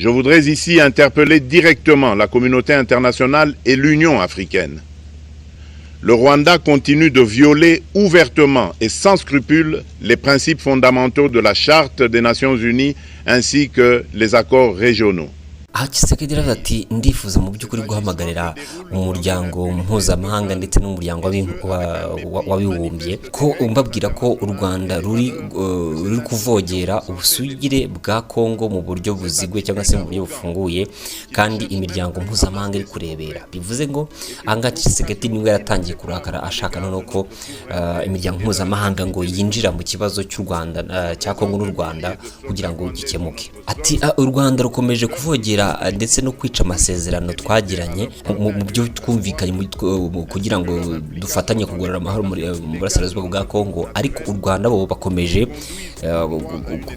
Je voudrais ici interpeller directement la communauté internationale et l'Union africaine. Le Rwanda continue de violer ouvertement et sans scrupule les principes fondamentaux de la Charte des Nations Unies ainsi que les accords régionaux. Aha Tshisekedi aravuga ati: "Ndifuza mu by'ukuri guhamagarira umuryango mpuzamahanga ndetse n'umuryango w'abibumbye ko mbabwira ko u Rwanda ruri kuvogera ubusugire bwa Kongo mu buryo buziguye cyangwa se mu buryo bufunguye, kandi imiryango mpuzamahanga iri kurebera." Bivuze ngo ahangaha Tshisekedi nibwo yaratangiye kurakara, ashaka noneho ko imiryango mpuzamahanga ngo yinjira mu kibazo cy'u Rwanda, cya Kongo n'u Rwanda, kugira ngo gikemuke. Ati: "U Rwanda rukomeje kuvogera ndetse no kwica amasezerano twagiranye mu byo twumvikanye kugira ngo dufatanye kugorora amahoro mu burasirazuba bwa Kongo, ariko u Rwanda bo bakomeje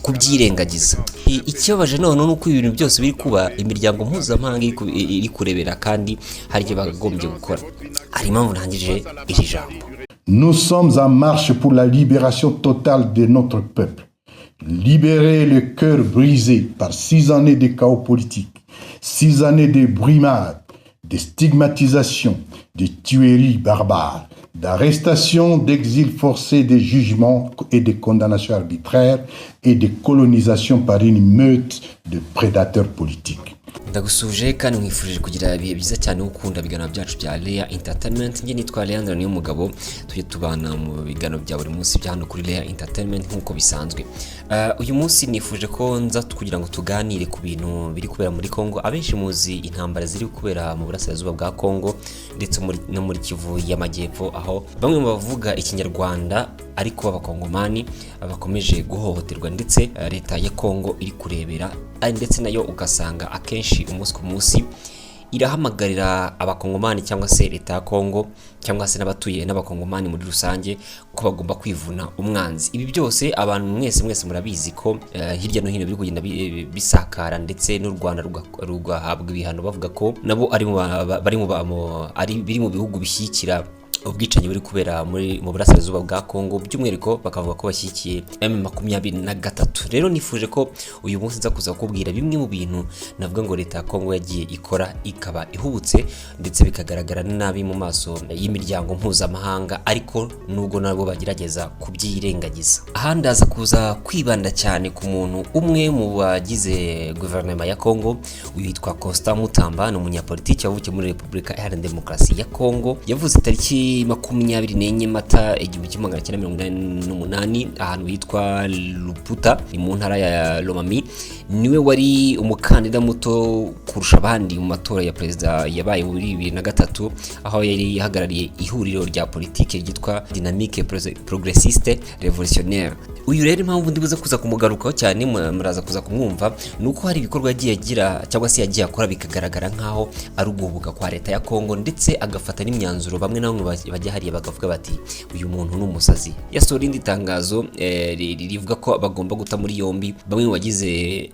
kubyirengagiza." Ikibabaje noneho ni uko ibintu byose biri kuba imiryango mpuzamahanga iri kurebera, kandi hari icyo bakagombye gukora. Hari impamvu ntangije iri jambo. Nous sommes en marche pour la libération totale de notre peuple. Libérer le cœur brisé par 6 années de chaos politique, 6 années de brimades, de stigmatisation, de tueries barbares, d'arrestations, d'exil forcé, de jugements et de condamnations arbitraires et de colonisation par une meute de prédateurs politiques. Ndagusuhuje kandi nkwifurije kugira ibihe byiza cyane, gukunda ibiganiro byacu bya Leya Entertainment. Njye nitwa Leandro niyo mugabo, tujye tubana mu biganiro bya buri munsi bya hano kuri Leya Entertainment nk'uko bisanzwe. Uyu munsi nifuje ko nza kugira ngo tuganire ku bintu biri kubera muri Congo. Abenshi muzi intambara ziri kubera mu burasirazuba bwa Congo ndetse no muri Kivu y'Amajyepfo, aho bamwe mu bavuga Ikinyarwanda ariko b'Abakongomani bakomeje guhohoterwa, ndetse leta ya Congo iri kurebera, ndetse nayo ugasanga akenshi umunsi ku munsi irahamagarira Abakongomani cyangwa se leta ya Congo cyangwa se n'abatuye n'Abakongomani muri rusange ko bagomba kwivuna umwanzi. Ibi byose abantu mwese mwese murabizi ko hirya no hino biri kugenda bisakara, ndetse n'u Rwanda rugahabwa ibihano, bavuga ko nabo ari mu ba- bari mu ba- mu- ari biri mu bihugu bishyigikira ubwicanyi buri kubera mu burasirazuba bwa Congo, by'umwihariko bakavuga ko bashyigikiye M23. Rero nifuje ko uyu munsi nza kuza kukubwira bimwe mu bintu navuga ngo leta ya Congo yagiye ikora ikaba ihubutse, ndetse bikagaragara nabi mu maso y'imiryango mpuzamahanga, ariko nubwo nabo bagerageza kubyirengagiza. Aha ndaza kuza kwibanda cyane ku muntu umwe mu bagize guverinoma ya Congo. Uyu yitwa Constant Mutamba, ni umunyapolitiki wavukiye muri Repubulika Iharanira Demokarasi ya Congo. Yavuze tariki 24 Mata 1988, ahantu hitwa Luputa, ni mu ntara ya Lomami. Niwe wari umukandida muto kurusha abandi mu matora ya perezida yabaye muri 2003, aho yari ahagarariye ihuriro rya politiki ryitwa Dynamique Progressiste Révolutionnaire. Uyu rero, impamvu ndibuze kuza kumugarukaho cyane, muraza kuza kumwumva, ni uko hari ibikorwa yagiye agira cyangwa se yagiye akora bikagaragara nk'aho ari uguhubuka kwa leta ya Congo, ndetse agafata n'imyanzuro bamwe na bamwe bajya hariya bakavuga bati: "Uyu muntu ni umusazi." Yasohoye irindi tangazo rivuga ko bagomba guta muri yombi bamwe mu bagize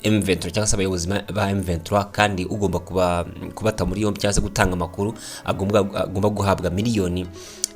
M23 cyangwa se abayobozi ba M23, kandi ugomba kubata muri yombi cyangwa se gutanga amakuru agomba guhabwa miliyoni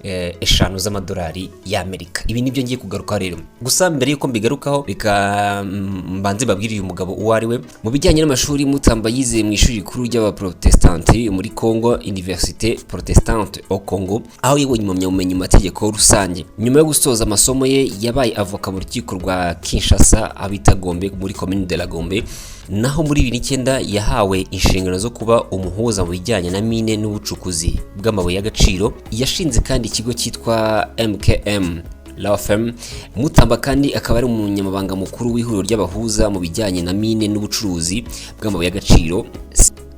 5 z'amadolari y'Amerika. Ibi nibyo ngiye kugarukaho rero. Gusa mbere yuko mbigarukaho, reka mbanze mbabwire uyu mugabo uwo ari we. Mu bijyanye n'amashuri, Mutamba yize mu ishuri rikuru ry'Abaprotestanti muri Congo, Université Protestante au Congo, aho yabonye impamyabumenyi mu mategeko rusange. Nyuma yo gusoza amasomo ye, yabaye avoka mu rukiko rwa Kinshasa, abita Gombe, muri commune de la Gombe. Naho muri 2009 yahawe inshingano zo kuba umuhuza mu bijyanye na mine n'ubucukuzi bw'amabuye y'agaciro. Yashinze kandi ikigo cyitwa MKM Law Firm. Mutamba kandi akaba ari umunyamabanga mukuru w'ihuriro ry'abahuza mu bijyanye na mine n'ubucuruzi bw'amabuye y'agaciro,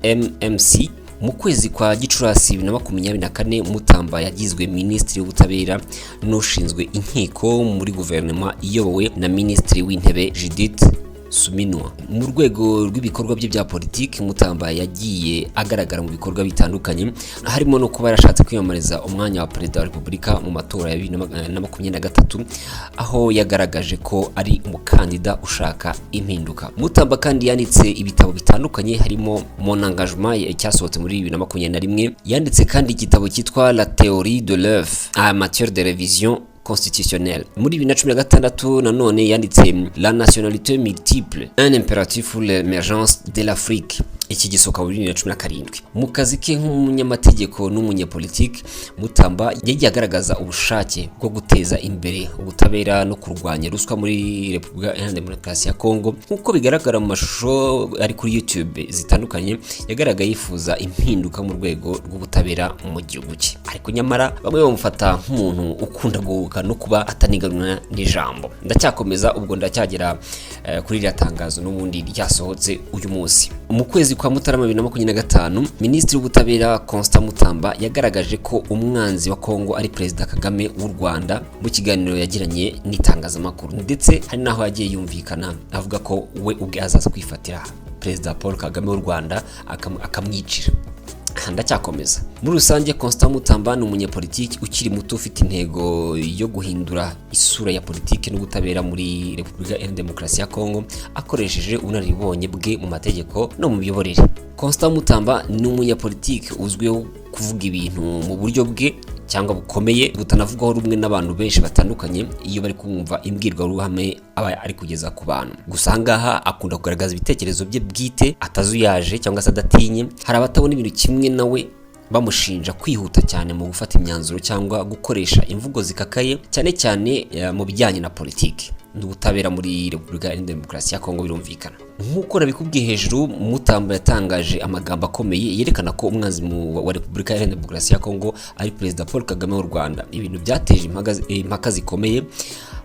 MMC. Mu kwezi kwa Gicurasi 2024, Mutamba yagizwe minisitiri w'ubutabera n'ushinzwe inkiko muri guverinoma iyobowe na Minisitiri w'Intebe Judith Suminwa. Mu rwego rw'ibikorwa bye bya politiki, Mutamba yagiye agaragara mu bikorwa bitandukanye, harimo no kuba yarashatse kwiyamamariza umwanya wa perezida wa repubulika mu matora ya 2023, aho yagaragaje ko ari umukandida ushaka impinduka. Mutamba kandi yanditse ibitabo bitandukanye, harimo Mon Engagement cyasohotse muri 2021. Yanditse kandi igitabo cyitwa La Théorie de l'œuf en matière de révision. constitutionnel. Muri 2016 nanone yanditse "La nationalité multiple, un impératif pour l'émergence de l'Afrique", iki gisohoka muri 2017. Mu kazi ke nk'umunyamategeko n'umunyepolitiki, Mutamba yagiye agaragaza ubushake bwo guteza imbere ubutabera no kurwanya ruswa muri Repubulika Iharanira Demokarasi ya Kongo. Nk'uko bigaragara mu mashusho ari kuri YouTube zitandukanye, yagaragaye yifuza impinduka mu rwego rw'ubutabera mu gihugu cye, ariko nyamara bamwe bamufata nk'umuntu ukunda guhubuka no kuba ataniganwa n'ijambo. Ndacyakomeza ubwo, ndacyagera kuri iriya tangazo n'ubundi ryasohotse uyu munsi. Mu kwezi kwa Mutarama 2025, Minisitiri w'Ubutabera Constant Mutamba yagaragaje ko umwanzi wa Kongo ari Perezida Kagame w'u Rwanda mu kiganiro yagiranye n'itangazamakuru, ndetse hari n'aho yagiye yumvikana avuga ko we ubwe azaza kwifatira Perezida Paul Kagame w'u Rwanda akamwicira. Ndacyakomeza. Muri rusange, Constant Mutamba ni umunyepolitiki ukiri muto ufite intego yo guhindura isura ya politiki n'ubutabera muri Repubulika Iharanira Demokarasi ya Kongo akoresheje ubunararibonye bwe mu mategeko no mu miyoborere. Constant Mutamba ni umunyepolitiki uzwiho kuvuga ibintu mu buryo bwe cyangwa bukomeye, butanavugwaho rumwe n'abantu benshi batandukanye iyo bari kumva imbwirwaruhame aba ari kugeza ku bantu. Gusa ahangaha akunda kugaragaza ibitekerezo bye bwite atazuyaje cyangwa se adatinye. Hari abatabona ibintu kimwe nawe, bamushinja kwihuta cyane mu gufata imyanzuro cyangwa gukoresha imvugo zikakaye, cyane cyane mu bijyanye na politiki n'ubutabera muri Repubulika Iharanira Demokarasi ya Kongo. Birumvikana, nk'uko nabikubwiye hejuru, Mutamba yatangaje amagambo akomeye yerekana ko umwanzi wa Repubulika Iharanira Demokarasi ya Kongo ari Perezida Paul Kagame w'u Rwanda, ibintu byateje impaka zikomeye.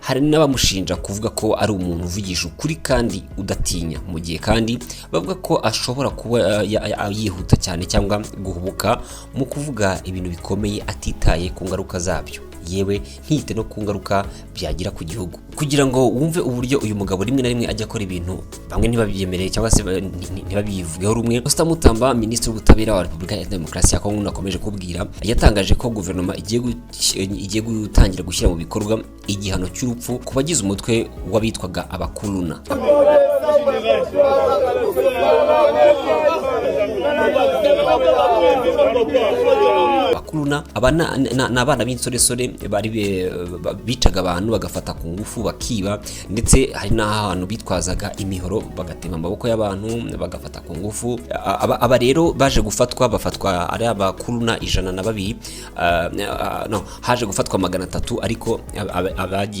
Hari n'abamushinja kuvuga ko ari umuntu uvugisha ukuri kandi udatinya, mu gihe kandi bavuga ko ashobora kuba yihuta cyane cyangwa guhubuka mu kuvuga ibintu bikomeye atitaye ku ngaruka zabyo, yewe ntiyite no ku ngaruka byagira ku gihugu. Kugira ngo wumve uburyo uyu mugabo rimwe na rimwe ajya akora ibintu bamwe ntibabyemereye cyangwa se ntibabivugeho rumwe, Constant Mutamba, Minisitiri w'Ubutabera wa Repubulika ya Demokarasi ya Kongo nakomeje kubwira, yatangaje ko guverinoma igiye gutangira gushyira mu bikorwa igihano cy'urupfu ku bagize umutwe w'abitwaga abakuruna. Abakuruna aba ni abana b'insoresore bari bicaga abantu, bagafata ku ngufu, bakiba, ndetse hari n'ahantu bitwazaga imihoro bagatema amaboko y'abantu, bagafata ku ngufu. Aba rero baje gufatwa, bafatwa ari abakuruna 102, no haje gufatwa 300, ariko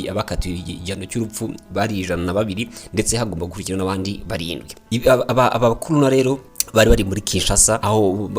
abakatiwe igihano cy'urupfu bari 102, ndetse hagomba gukurikira n'abandi barindwi. Aba bakuruna rero bari muri Kinshasa, aho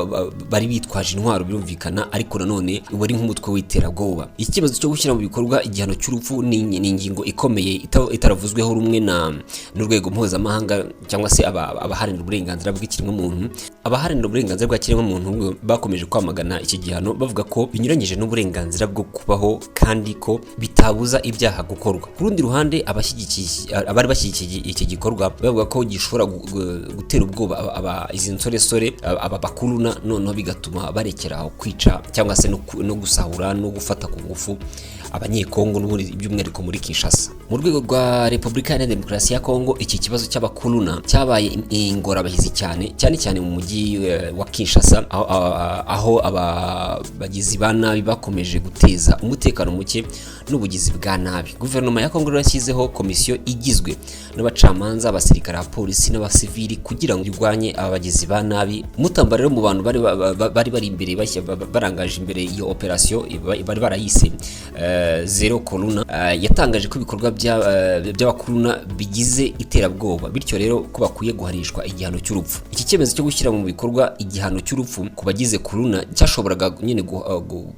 bari bitwaje intwaro birumvikana, ariko nanone wari nk'umutwe w'iterabwoba. Icyemezo cyo gushyira mu bikorwa igihano cy'urupfu ni ingingo ikomeye itaravuzweho rumwe na n'urwego mpuzamahanga cyangwa se abaharanira uburenganzira bw'ikiremwamuntu. Abaharanira uburenganzira bwa kiremwamuntu bakomeje kwamagana iki gihano, bavuga ko binyuranyije n'uburenganzira bwo kubaho kandi ko bitabuza ibyaha gukorwa. Ku rundi ruhande, abari bashyigikiye iki gikorwa bavuga ko gishobora gutera ubwoba izi nsoresore, aba bakuruna, noneho bigatuma barekera aho kwica cyangwa se no gusahura no gufata ku ngufu Abanyekongo, n'ubundi by'umwihariko muri Kinshasa. Mu rwego rwa Repubulika Iharanira Demokarasi ya Kongo, iki kibazo cy'abakuruna cyabaye ingorabahizi cyane cyane cyane mu mujyi wa Kinshasa, aho aba bagizi ba nabi bakomeje guteza umutekano muke n'ubugizi bwa nabi. Guverinoma ya Kongo rero yashyizeho komisiyo igizwe n'abacamanza, abasirikare, abapolisi n'abasivili kugira ngo irwanye aba bagizi ba nabi. Mutamba rero mu bantu bari imbere barangaje imbere iyo operasiyo bari barayise Zero Kuluna, yatangaje ko ibikorwa by'abakuruna bigize iterabwoba, bityo rero ko bakwiye guhanishwa igihano cy'urupfu. Iki cyemezo cyo gushyira mu bikorwa igihano cy'urupfu ku bagize kuruna cyashoboraga nyine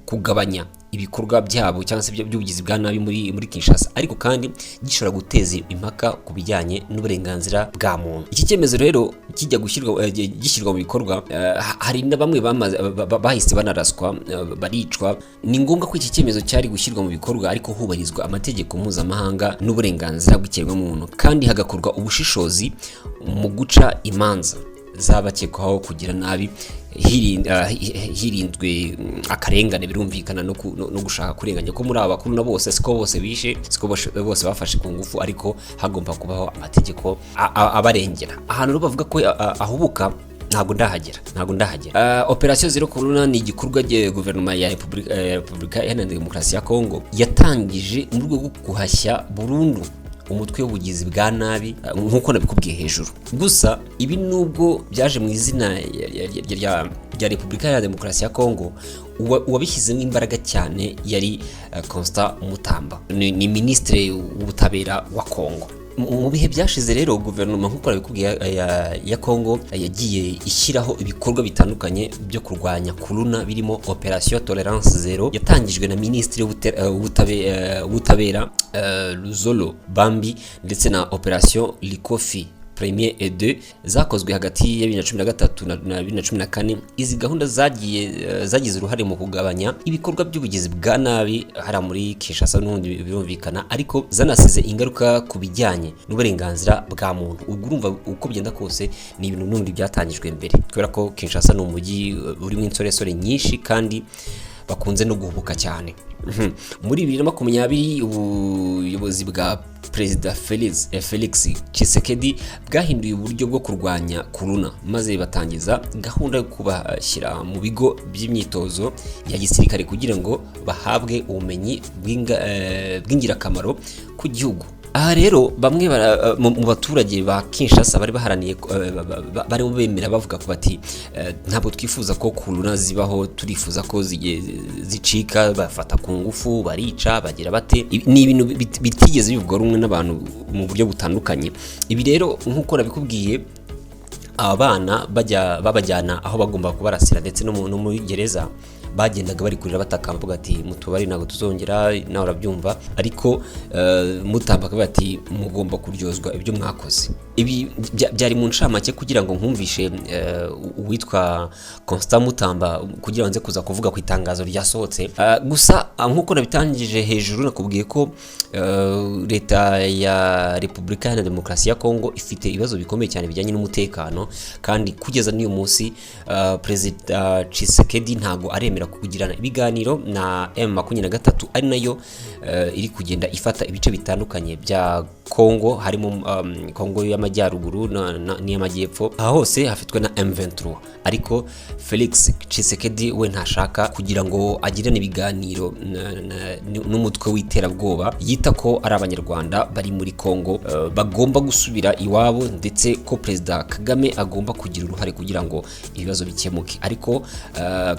kugabanya ibikorwa byabo cyangwa se by'ubugizi bwa nabi muri Kinshasa, ariko kandi gishobora guteza impaka ku bijyanye n'uburenganzira bwa muntu. Iki cyemezo rero kijya gishyirwa mu bikorwa, hari na bamwe bahise banaraswa, baricwa. Ni ngombwa ko iki cyemezo cyari gushyirwa mu bikorwa ariko hubahirizwa amategeko mpuzamahanga n'uburenganzira bw'ikiremwamuntu, kandi hagakorwa ubushishozi mu guca imanza z'abakekwaho kugira nabi, hirinzwe akarengane birumvikana no gushaka kurenganya ko muri aba bakuru na bose siko bose bishe, siko bose bafashe ku ngufu, ariko hagomba kubaho amategeko abarengera. Ahantu rero bavuga ko ahubuka Ntabwo ndahagera, ntabwo ndahagera. Opération Zéro Kuluna ni igikorwa guverinoma ya Repubulika Iharanira Demokarasi ya Kongo yatangije mu rwego rwo guhashya burundu umutwe w'ubugizi bwa nabi, nk'uko nabikubwiye hejuru. Gusa ibi, nubwo byaje mu izina rya Repubulika Iharanira Demokarasi ya Kongo, uwabishyizemo imbaraga cyane yari Constant Mutamba, ni minisitiri w'ubutabera wa Kongo. Mu bihe byashize rero, guverinoma, nk'uko nabikubwiye, ya Kongo yagiye ishyiraho ibikorwa bitandukanye byo kurwanya kuluna, birimo Opération Tolérance Zéro yatangijwe na minisitiri w'ubutabera Luzolo Bambi, ndetse na Opération Likofi premier et deux zakozwe hagati ya 2013 na 2014. Izi gahunda zagiye zagize uruhare mu kugabanya ibikorwa by'ubugizi bwa nabi hariya muri Kinshasa n'ubundi birumvikana, ariko zanasize ingaruka ku bijyanye n'uburenganzira bwa muntu. Ubwo urumva, uko bigenda kose, ni ibintu n'ubundi byatangijwe mbere, kubera ko Kinshasa ni umujyi urimo insoresore nyinshi kandi bakunze no guhubuka cyane. Muri 2020, ubuyobozi bwa Perezida Felix Tshisekedi bwahinduye uburyo bwo kurwanya kuluna, maze batangiza gahunda yo kubashyira mu bigo by'imyitozo ya gisirikare kugira ngo bahabwe ubumenyi bw'ingirakamaro ku gihugu. Aha rero bamwe mu baturage ba Kinshasa bari baharaniye, barimo bemera, bavuga ko bati: "Ntabwo twifuza ko kuluna zibaho, turifuza ko zicika. Bafata ku ngufu, barica, bagira bate?" Ni ibintu bitigeze bivugwa rumwe n'abantu mu buryo butandukanye. Ibi rero, nk'uko nabikubwiye, aba bana bajya babajyana aho bagomba kubarasira ndetse no muri gereza, bagendaga bari kurira, batakamba, bavuga ati: "Mutubari, ntabwo tuzongera." Nawe urabyumva. Ariko Mutamba akavuga ati: "Mugomba kuryozwa ibyo mwakoze." Ibi byari mu ncamake kugira ngo nkumvishe uwitwa Constant Mutamba, kugira ngo nze kuza kuvuga ku itangazo ryasohotse. Gusa nk'uko nabitangije hejuru, nakubwiye ko leta ya Repubulika Iharanira Demokarasi ya Kongo ifite ibibazo bikomeye cyane bijyanye n'umutekano, kandi kugeza n'uyu munsi Perezida Tshisekedi ntago aremera kugirana ibiganiro na M23, ari nayo iri kugenda ifata ibice bitandukanye bya Kongo, harimo Kongo y'Amajyaruguru n'iy'Amajyepfo. Aha hose hafitwe na M23, ariko Felix Tshisekedi we ntashaka kugira ngo agirane ibiganiro n'umutwe w'iterabwoba yita ko ari Abanyarwanda bari muri Kongo, bagomba gusubira iwabo, ndetse ko Perezida Kagame agomba kugira uruhare kugira ngo ibibazo bikemuke. Ariko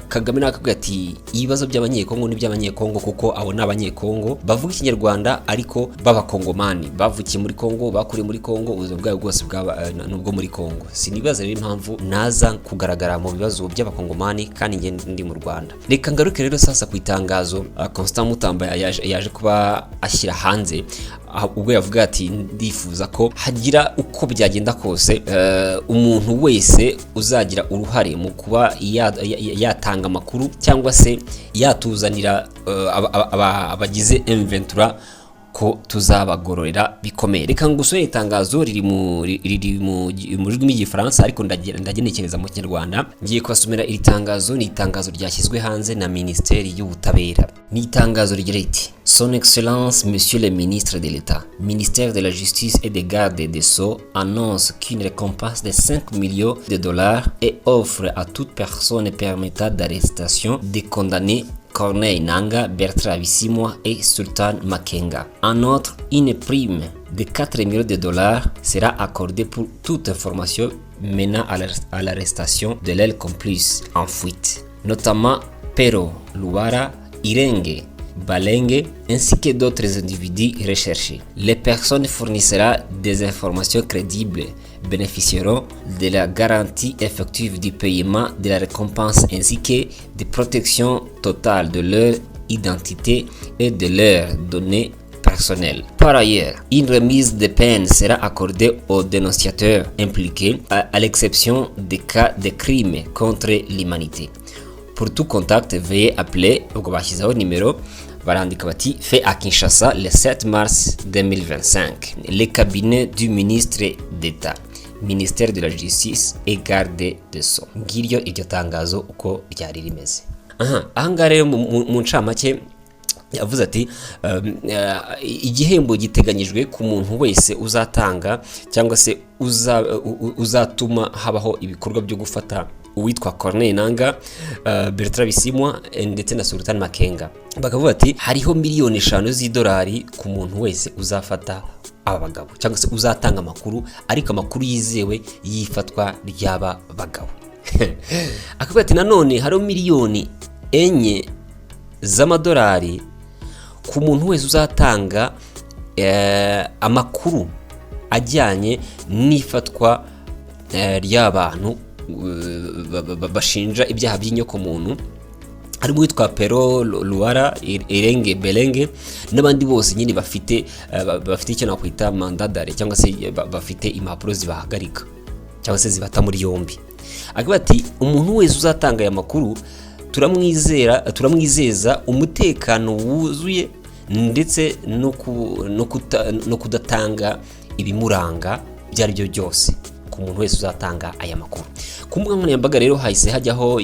Kagame nawe akavuga ati: "Ibibazo by'Abanyekongo ni iby'Abanyekongo, kuko abo ni Abanyekongo bavuga Ikinyarwanda ariko b'Abakongomani, bavukiye muri Kongo, bakuriye muri Kongo, ubuzima bwabo bwose bwaba nubwo muri Kongo. Sinibaza rero impamvu naza kugaragara mu bibazo by'Abakongomani kandi njye ndi mu Rwanda." Reka ngaruke rero sasa ku itangazo Constant Mutamba yaje kuba ashyira hanze, ubwo yavuga ati: "Ndifuza ko hagira uko byagenda kose, umuntu wese uzagira uruhare mu kuba yatanga amakuru cyangwa se yatuzanira abagize M23, ko tuzabagororera bikomeye." Reka ngusore itangazo riri mu rurimi rw'Igifaransa, ariko ndagenekereza mu Kinyarwanda. Ngiye kubasomera iri tangazo. Ni itangazo ryashyizwe hanze na Minisiteri y'Ubutabera. Ni itangazo rigira riti: "Son Excellence Monsieur le ministre de l'État, ministère de la Justice et des Gardes des Sceaux, annonce qu'une récompense de 5 millions de dollars est offre à toute personne permettant d'arrestation des condamnés Corneille Nanga, Bertrand Bisimwa et Sultan Makenga. En outre, une prime de 4 millions de dollars sera accordée pour toute information menant à l'arrestation de leurs complices en fuite, notamment Pero Luwara, Irenge Balenge, ainsi que d'autres individus recherchés. Les personnes fournissera des informations crédibles bénéficieront de la garantie effective du paiement de la récompense ainsi que de protection totale de leur identité et de leurs données personnelles. Par ailleurs, une remise de peine sera accordée aux dénonciateurs impliqués, à l'exception des cas de crimes contre l'humanité. Pour tout contact, veuillez appeler." Ubwo bashyizeho nimero, barandika bati: "Fait à Kinshasa le 7 mars 2025. Le cabinet du ministre d'État, ministère de la Justice et Garde des Sceaux." Ngiryo iryo tangazo uko ryari rimeze. Aha ahangaha rero, mu ncamake, Yavuze ati igihembo giteganyijwe ku muntu wese uzatanga cyangwa se uzatuma habaho ibikorwa byo gufata uwitwa Corneille Nanga, Bertrand Bisimwa ndetse na Sultan Makenga. Bakavuga ati hariho 5 miliyoni z'idolari ku muntu wese uzafata aba bagabo cyangwa se uzatanga amakuru, ariko amakuru yizewe y'ifatwa ry'aba bagabo. Akavuga ati nanone hariho 4 miliyoni z'amadolari ku muntu wese uzatanga amakuru ajyanye n'ifatwa ry'abantu bashinja ibyaha by'inyokomuntu, harimo uwitwa Pero Luwara Irenge Belenge n'abandi bose nyine bafite icyo nakwita mandat d'arrêt, cyangwa se bafite impapuro zibahagarika cyangwa se zibata muri yombi. Akavuga ati umuntu wese uzatanga aya makuru turamwizera, turamwizeza umutekano wuzuye ndetse no kudatanga ibimuranga ibyo ari byo byose ku muntu wese uzatanga aya makuru. Ku mbuga nkoranyambaga rero hahise hajyaho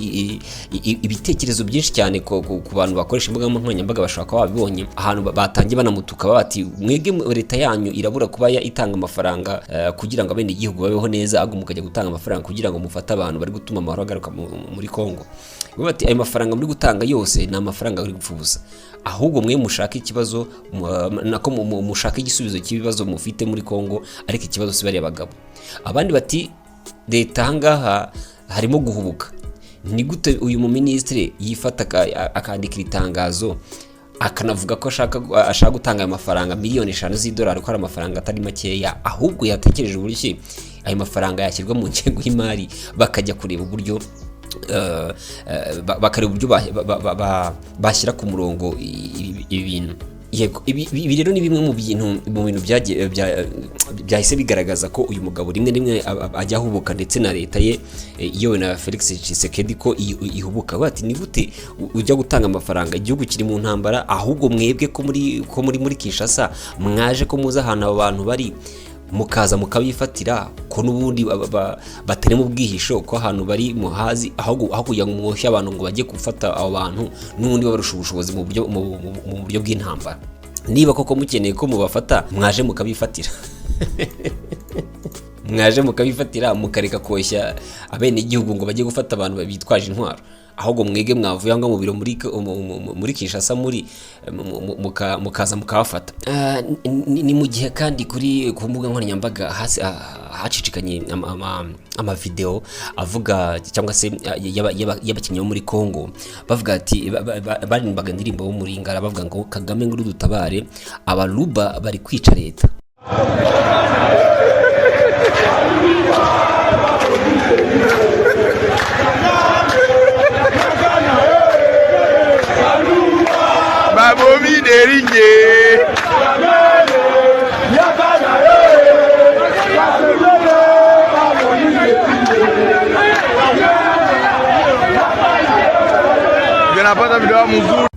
ibitekerezo byinshi cyane ku bantu bakoresha imbuga nkoranyambaga. Bashobora kuba babibonye ahantu batangiye banamutuka bati mwebwe leta yanyu irabura kuba itanga amafaranga kugira ngo abenegihugu babeho neza, ahubwo mukajya gutanga amafaranga kugira ngo mufate abantu bari gutuma amahoro agaruka muri Kongo. Bo bati ayo mafaranga muri gutanga yose ni amafaranga ari gupfa ubusa, ahubwo mwe mushaka ikibazo nako mushaka igisubizo cy'ibibazo mufite muri Kongo, ariko ikibazo si bariya bagabo. Abandi bati leta ahangaha harimo guhubuka, ni gute uyu muminisitiri yifata akandika iri tangazo, akanavuga ko ashaka gutanga ayo mafaranga 5 miliyoni z'idolari, ko ari amafaranga atari makeya, ahubwo yatekereje uburyo ki ayo mafaranga yashyirwa mu ngengo y'imari, bakajya kureba uburyo bakareba uburyo bashyira ku murongo ibintu. Yego, ibi rero ni bimwe mu bintu byahise bigaragaza ko uyu mugabo rimwe rimwe ajya ahubuka, ndetse na leta ye iyobowe na Felix Tshisekedi ko ihubuka. Bati ni gute ujya gutanga amafaranga igihugu kiri mu ntambara, ahubwo mwebwe ko muri muri Kinshasa mwaje ko muzi ahantu abo bantu bari, mukaza mukabifatira, ko n'ubundi batari mu bwihisho, ko ahantu bari muhazi, aho kugira ngo mwoshye abantu ngo bajye gufata abo bantu n'ubundi babarusha ubushobozi mu buryo bw'intambara. Niba koko mukeneye ko mubafata, mwaje mukabifatira, mwaje mukabifatira, mukareka koshya abenegihugu ngo bajye gufata abantu bitwaje intwaro. Ahubwo mwege mwavuye aho ngaho mu biro muri Kinshasa muri mukaza mukabafata. Ni mu gihe kandi ku mbuga nkoranyambaga hasi hacicikanye amavideo avuga cyangwa se y'abakinnyi bo muri Congo bavuga ati baririmbaga indirimbo bo muri Ngara bavuga ngo Kagame ngo udutabare, abaluba bari kwica leta. Babomi deringe. Napata video mzuri.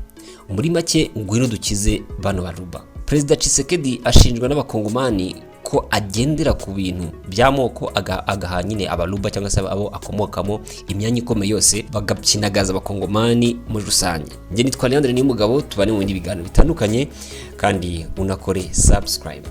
Muri make, ngwino dukize bano baruba. Perezida Tshisekedi ashinjwa n'abakongomani ko agendera ku bintu by'amoko, agaha nyine abaluba cyangwa se abo akomokamo imyanya ikomeye yose, bagapyinagaza abakongomani muri rusange. Njye nitwa Leandre Niyomugabo, tubane mu bindi biganiro bitandukanye kandi unakore subscribe.